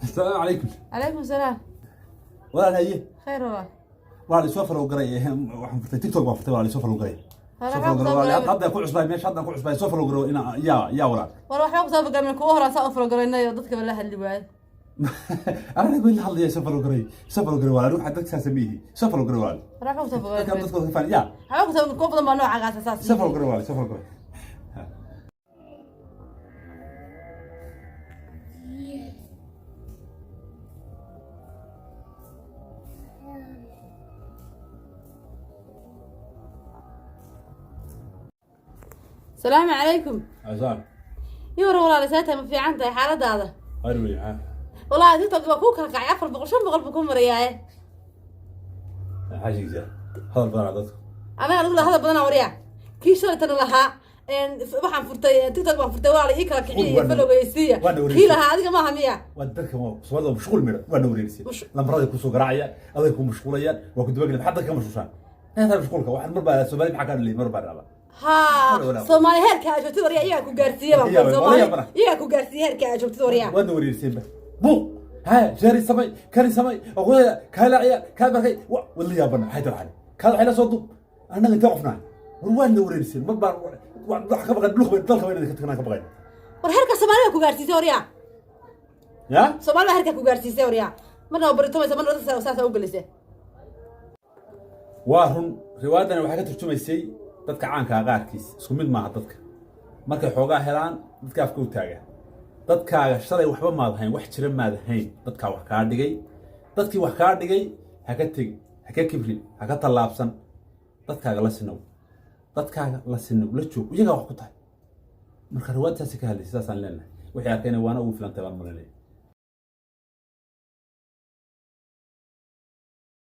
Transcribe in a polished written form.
Asalaamu calaykum. Calaykum salaam. Walaal, haye. Khayr walaal. Waa laisoo follow garay. Waxaan furtay TikTok baan furtay, waa laisoo follow garay. Walaal, Soo follow waxaan garay. kusoo Hadda ku cusbay meesha, haddaan ku cusbay. Soo follow garay ina yaa walaal. War, waxba kusoo follow kuwa horaan saa u follow garaynayo, dadkaba la hadli waayo. Aniga la hadlaya, soo follow garay, soo follow garay walaal. Waxa dadka sameeyay, soo follow garay walaal. War, waxba kusoo Dadka follow. Dadka ka faan yaa. Waxba kusoo, kuwa badan baa noocagaasa saas. Soo follow garay walaal, soo follow garay. Salaamu calaykum. Asaan. Ii hore walaal, see tahay? Ma fiican tahay xaaladaada? Khayr wey ha. Walahi TikTok waa kuu kala kacay, 400, 500 buu ku marayaaye. Maxaa sheegaysaa? Hadal badanaa dadku. Anaga lagu hadal badanaa. Waryaa, kii shalaytana lahaa waxaan furtay TikTok baan furtay walaal, ii kala kiciya iyo followga siiya. Waana wareegsay. Kii lahaa adiga maaha miya? Waa dadka, waa Soomaalida, waa mashquul midhan. Waa na wareerisay. Lambaraday kusoo garaacayaan, aday ku mashquulayaan, waa ku dabagelay. Maxaa dadka ka mashquushaan? Maxay tahay mashquulka? Waxaan mar baa Soomaali maxaa kaa dhaliyay? Mar baa dhaba. Ha. Walaal. Soomaali heerka aa joogtid waryaa, iyagaa ku gaarsiiye baan. Yaa, Soomaali walaal. iyagaa ku gaarsiiye heerka aa joogtid waryaa. Waadna wareeriseenba. Buuq ha, sheeri samay, kani samay, aqooyada kaa laaciya, kaa barkay wala yaabana. Maxay tahay waxani? Kaa waxay la soo duub. Annaga intee qofnaa? War, waadna wareeriseen. Mar baan wax ka baqan dhulka, dalka bayna ka tagnaan ka baqayn. War, heerka Soomaali baa ku gaarsiisay waryaa. Ya. Soomaali baa heerka ku gaarsiisay waryaa. Marna waa baritomaysa, marna dadka saasa u gelisay. Waa run, riwaayadani waxay ka turjumaysay dadka caanka ah qaarkiis isku mid maaha. Dadka markay xoogaa helaan, dadka afka u taaga. Dadkaaga shalay waxba maad hayn, wax jira maad hayn, dadkaa wax kaa dhigay. Dadkii wax kaa dhigay ha ka tegin, ha ka kibrin, ha ka tallaabsan. Dadkaaga la sinow, dadkaaga la sinow, la joog, iyagaa wax ku tahay. Marka riwaayadtaasi ka hadlaysay, saasaan leenahay. Wixii arkayna waana ugu filantay baan malinaya.